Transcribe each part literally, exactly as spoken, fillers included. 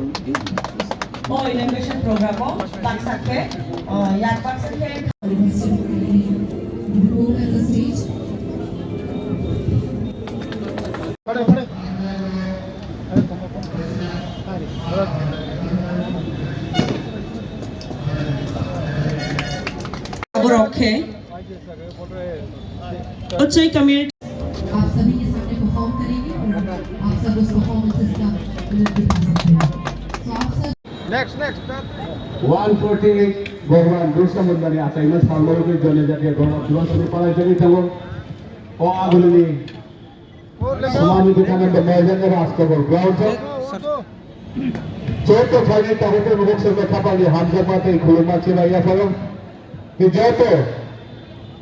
O inauguration program o baksa khe, o yak baksa khe. Borok khe Ochai community. आप सभी के सामने परफॉर्म करेंगे और आप सब उस परफॉर्मेंसेस का लुत्फ उठा सकते हैं। So आप सब Next, next, next. One forty Bhagwan Birsa Mundani achaima salmorogwi Janajatiya Gaurav Diwas hwnwi palaijagwi tongo. O agulini Swami Vivekananda Maidani Rajkobor ground o. Chorto phainai tabuk tei bubuk songkha khapangni hamjakma tei khulumma chibai yapharo. Tei joto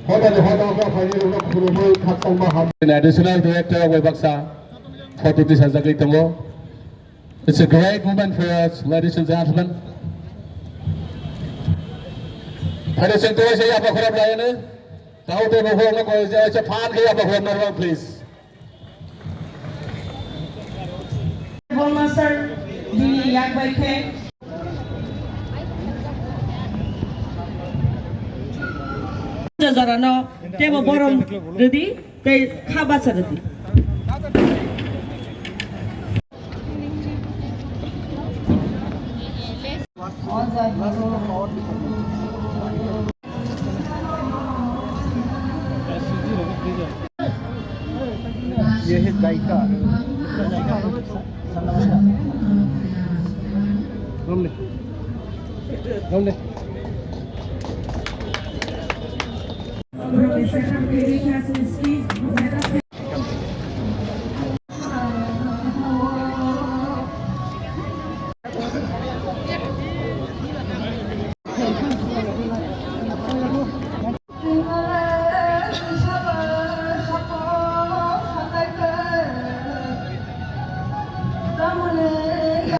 hodani hoda wngkha phainai rokno khulumwi khakchangma ham. Additional director rok bai baksa photo tisajagwi tongo. It's a great moment for us, ladies and gentlemen. Phainai chwng tei waisa yapha khorop laino. Tao tei bo khorokno koi je waisa phan khe yapha khorop narwkha, please. Headmaster bini yak bai khe. Jorano tebo borom rwdi tei kha bacha rwdi. ये है जायका। गमले। गमले।